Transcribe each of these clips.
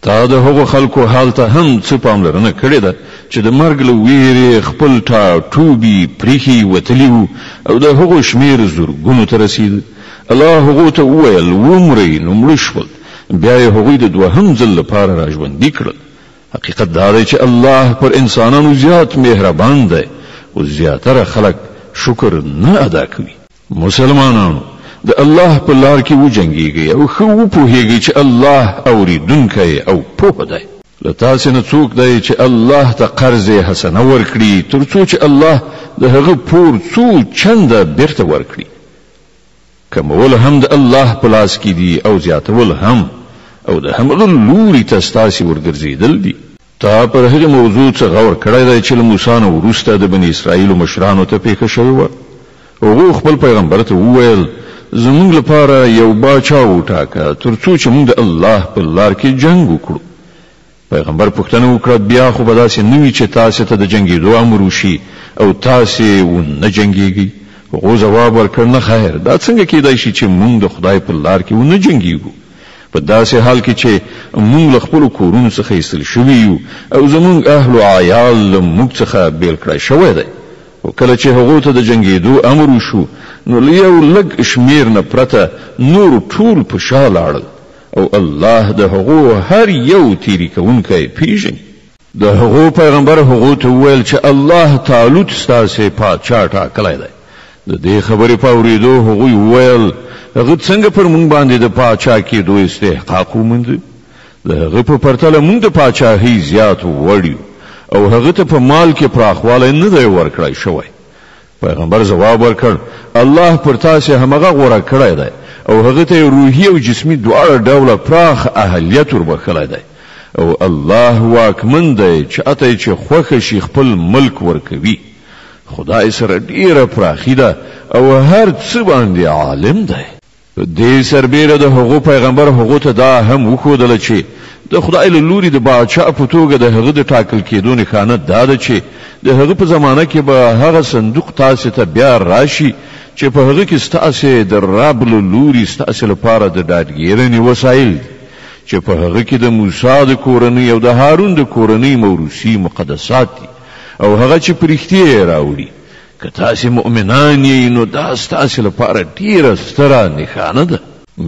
تا د هغو خلکو حال ته هم څه پاملرنه کړې ده چې د مرګ له ویرې خپل ټاټوبي پریښي وتلي وو او د هغو شمیر زرګونو ته رسید. الله هغو ته وویل، ومرئ، نو مړه شول. بیا یې هغوی د دوهم ځل لپاره راژوندي کړل. حقیقت دا دی چې الله پر انسانانو زیات مهربان دی، خو زیاتره خلک شکر نه ادا کوي. مسلمانانو! د الله په لار کې وجنګېږئ او ښه وپوهېږئ چې الله اورېدونکی او پوه دی. له تاسې نه څوک دی چې الله ته قرض حسنه ورکړي تر څو چې الله د هغه پور څو چنده بېرته ورکړي؟ کمول هم د الله په لاس کې دي او زیاتول هم، او د همغه لوري ته ستاسې ورګرځېدل دي. تا پر هغې موضوع څه غور کړی دی چې له موسی نه وروسته د بني اسرائیلو مشرانو ته پېښه شوې وه؟ هغو خپل پیغمبر ته وویل، زموږ لپاره یو باچا وټاکه تر څو چې موږ د الله په لار کې جنګ وکړو. پیغمبر پوښتنه وکړه، بیا خو به داسې نه وي چې تاسې ته د جنګېدو امر وشي او تاسې ونه جنګېږئ؟ هغو ځواب ورکړ، نه خیر، دا څنګه کېدای شي چې موږ د خدای په لار کې ونه جنګېږو، په داسې حال کې چې موږ له خپلو کورونو څخه ایستل شوي یو او زموږ اهل و عیال له موږ څخه بېل کړای شوی دی. خو کله چې هغو ته د جنګېدو امر وشو، نو له یو لږ شمېر نه پرته نور ټول په شا لاړل او الله د هغو هر یو تېري کوونکی پېژني. د هغو پیغمبر هغو ته وویل چې الله طالوت ستاسې پادشاه ټاکلی دی. د دې خبرې په اورېدو هغوی وویل، هغه څنګه پر مونږ باندې د پاچا کېدو استحقاق وموند؟ د هغه په پرتله مونږ د پاچاهۍ زیات وړ یو او هغه ته په مال کې پراخوالی نه دی ورکړای شوی. پیغمبر ځواب ورکړ، الله پر تاسې همغه غوره کړی دی او هغه ته یې روحي او جسمي دواړه ډوله پراخ اهلیت وربښلی دی او الله واکمن دی چاته یې چې خوښه شي خپل ملک ورکوي. خدای سره ډېره پراخي ده او هر څه باندې عالم دی. په دې سربېره د هغو پیغمبر هغو ته دا هم وښودله چې د خدای له لوري د باچا په توګه د هغه د ټاکل کېدو نښانه دا ده چې د هغه په زمانه کې به هغه صندوق تاسې ته بیا راشي چې په هغه کې ستاسې د رب له لوري ستاسې لپاره د ډاډګیرنې وسایل دي چې په هغه کې د موسی د کورنۍ او د هارون د کورنۍ موروثي مقدسات دي او هغه چې پرښتې یې راوړي. که تاسې مؤمنان یئ نو دا ستاسې لپاره ډېره ستره نښانه ده.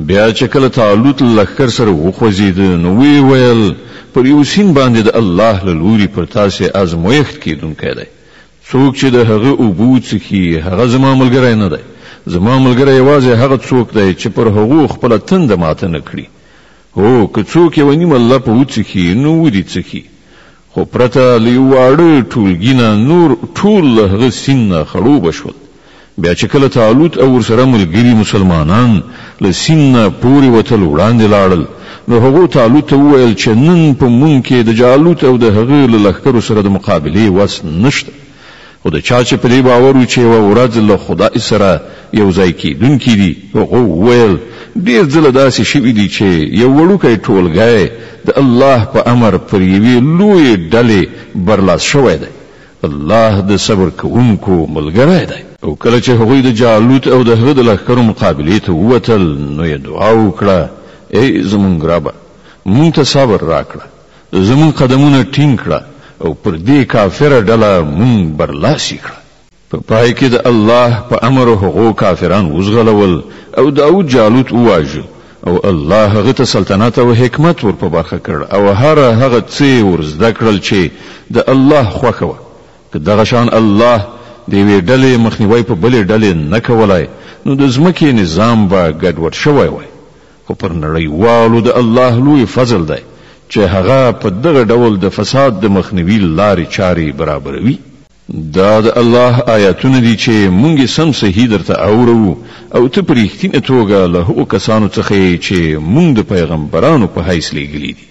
بیا چې کله طالوت له لښکر سره وخوځېده نو ویې ویل، پر یو سیند باندې د الله له لوري پر تاسې ازمویښت کېدونکی دی، څوک چې د هغه اوبه وڅښي هغه زما ملګری نه دی، زما ملګری یوازې هغه څوک دی چې پر هغو خپله تنده ماته نه کړي. هو، که څوک یوه نیمه لپه وڅښي نو ودې څښي، خو پرته له یو واړه ټولګي نه نور ټول له هغه سیند نه خړوبه شول. بیا چې کله طالوت او ورسره ملګري مسلمانان له سیند نه پورې وتل وړاندې لاړل نو هغو طالوت ته وویل چې نن په مونږ کې د جالوت او د هغه له لښکرو سره د مقابلې وس نشته. خو د چا چې په دې باور وو چې یوه ورځ له خدای سره یو ځای کېدونکي دي، هغو وویل، ډېر ځله داسې شوي دي چې یو وړوکی ټولګی د الله په امر پر یوې لویې ډلې برلاس شوی دی، الله د صبر کوونکو ملګری دی. او کله چې هغوی د جالوت او د هغه د لښکرو مقابلې ته ووتل، نو یې دعا وکړه، ای زمونږ ربه! مونږ ته صبر راکړه. زمونږ قدمونه ټینګ کړه او پر دې کافره ډله مونږ برلاسي کړه. په پای کې د الله په امر هغو کافران وځغلول او داود جالوت وواژه او الله هغه ته سلطنت او حکمت ور په برخه کړ او هر هغه څه یې ور زده کړل چې د الله خوښه وه. که دغه شان الله د یوې ډلې مخنیوی په بلې ډلې نه کولای نو د ځمکې نظام به ګډوډ شوی وای. خو پر نړیوالو د الله لوی فضل دی چې هغه په دغه ډول د فساد د مخنیوي لارې چارې برابروي. دا د الله آیتونه دي چې مونږ یې سم صحیح درته اوروو او ته په رښتینې توګه له هغو کسانو څخه یې چې مونږ د پیغمبرانو په حیث لېږلي دي.